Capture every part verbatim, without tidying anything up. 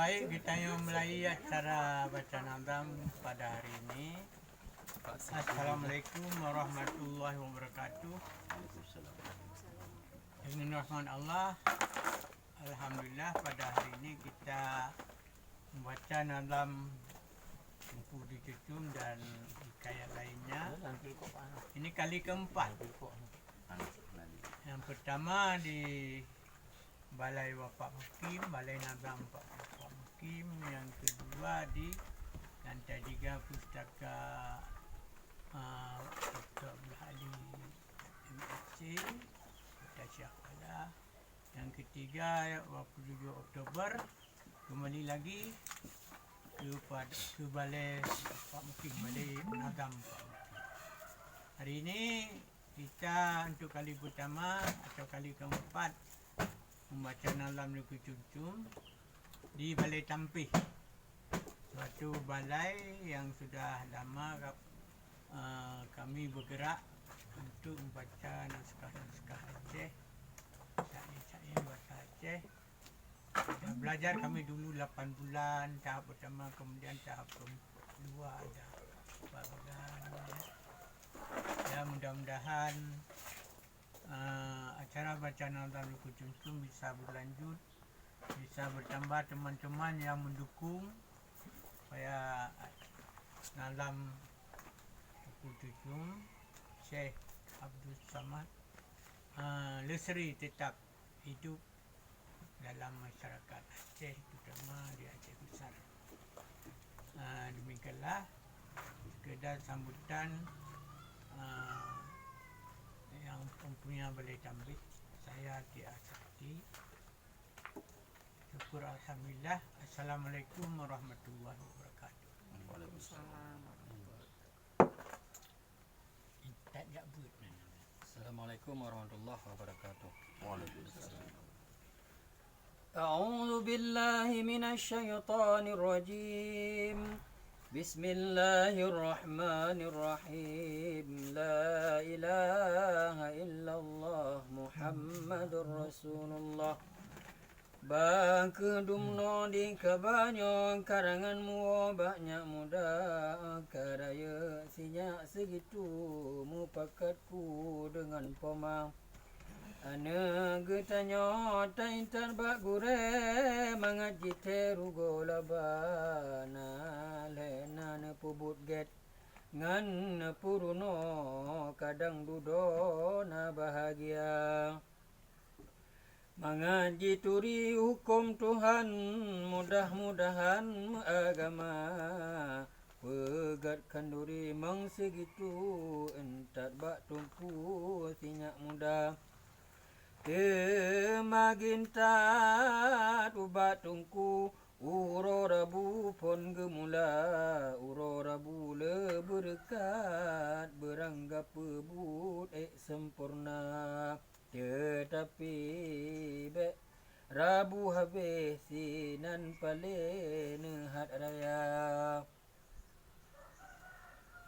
Baik, kita yang mulai acara baca nazam pada hari ini. Assalamualaikum warahmatullahi wabarakatuh. Dengan rahmat Allah, alhamdulillah, pada hari ini kita membaca nazam Teungku Cucum dan hikayat lainnya. Ini kali keempat. Yang pertama di Balai Bapak Mukim, Balai Nazam Bapak, Bapak Mukim. Yang kedua di lantai tiga Pustaka, ah, Doktor Abdul Hadi M S C, Kota Syiah Kuala. Yang ketiga, dua puluh tujuh Oktober, kembali lagi ke pad-, ke Balai Bapak Mukim, Balai Nazam Bapak Mukim. Hari ini kita untuk kali pertama atau kali keempat membaca nazam Teungku Cucum di Balai Tampih, suatu balai yang sudah lama, eh, kami bergerak untuk membaca naskah-naskah Aceh, syair-syair bahasa Aceh. Dan belajar kami dulu lapan bulan, tahap pertama, kemudian tahap kedua ada empat bulan. Ya, mudah-mudahan, eh, acara baca nazam Teungku Cucum bisa berlanjut, bisa bertambah teman-teman yang mendukung supaya nazam Teungku Cucum Syekh Abdul Samad, eh, lestari tetap hidup dalam masyarakat Aceh, terutama di Aceh Besar. Ah, demikianlah sekedar sambutan, ah, yang mempunyai Balai Tampih. Saya T A Sakti. Syukur alhamdulillah. Assalamualaikum warahmatullahi wabarakatuh. Waalaikumsalam. Intat jak buet. Assalamualaikum warahmatullahi wabarakatuh. Waalaikumsalam. أعوذ بالله من الشيطان الرجيم. بسم الله الرحمن الرحيم. لا إله إلا الله محمد رسول الله. Bah keuh dumnoe di kaba nyoe karangan muwoe bak nyak muda, ka rayeuk sinyak sigitu mupakat ku deungon poma. Aneuk geutanyoe taintat bak gurée mangat jitée rugoe laba, na lhée na neupeubuet gét ngon neupeurunoe kadang dudoe na bahagia. Mangat jituri huköm Tuhan, mudah-mudahan meuagama. Peugét khanduri mang sigitu, intat bak teungku sinyak muda. Teuma gintat ubak teungku, uroe Rabu phon geumula, uroe Rabu le beureukat, beurangga peubuet ék sempurna. Teutapi bék Rabu habéh sinan palée neuhat raya.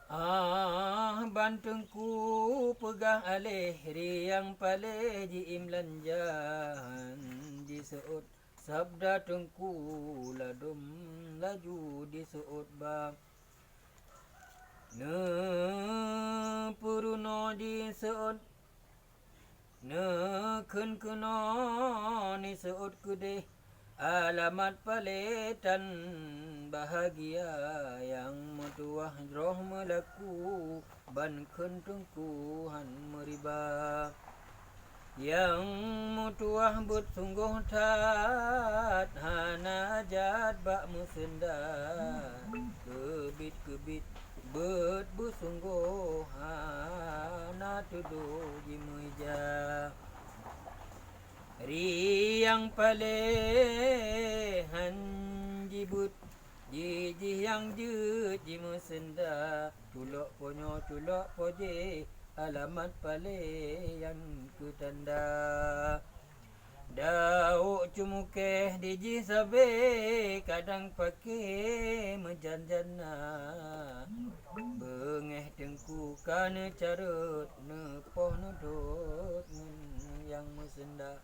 Ah, ban teungku peugah aléh, riang palée ji-im lanjan jiseuôt, sabda teungku ladôm laju jiseuôt ba. Neupeurunoe jiseuôt, neukheun keunoe niseuôt keudeh, alamat palée tan bahagia nyang meutuwah jroh meulaku ban kheun teungku han meuriba. Nyang meutuwah beuet sunggoh that hana jat bak meuseunda, keubiet-keubiet beuet beusunggoh hana tudoh jimeuija. Riang palée han jibeuet, jih-jih nyang jeuet jimeuseunda, culok po nyoe culok po jéh, alamat palée nyang keutanda. Dawok ceumukeh di jih sabe, kadang paké meujan-jan na. Beungéh teungku ka neucarôt, neupoh neudot ngon nyang meuseunda.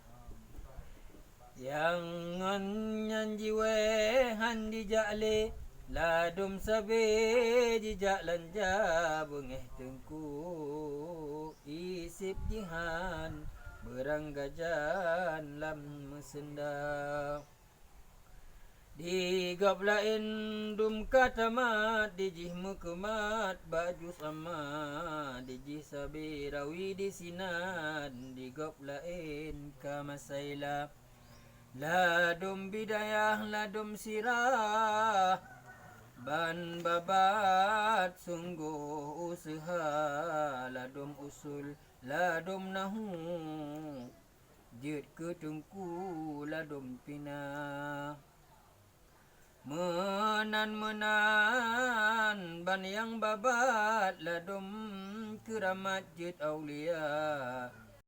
Nyang ngon nyan jiwée han jijak lé, ladom sabe jijak lanja beungéh teungku. Iseb jihan beurang gajan lam meuseunda. Di gob laén dum ka tamat, di jih meukeumat bak jus ama, di jih sabe rawi disinan, di gob laén ka masaila. Ladom bidayah, ladom sirah, ban babat sunggoh useuha, ladom usul, ladom nahu, jeuet keu teungku ladom pina. Meunan-meunan ban nyang babat ladom keuramat jeuet aulia.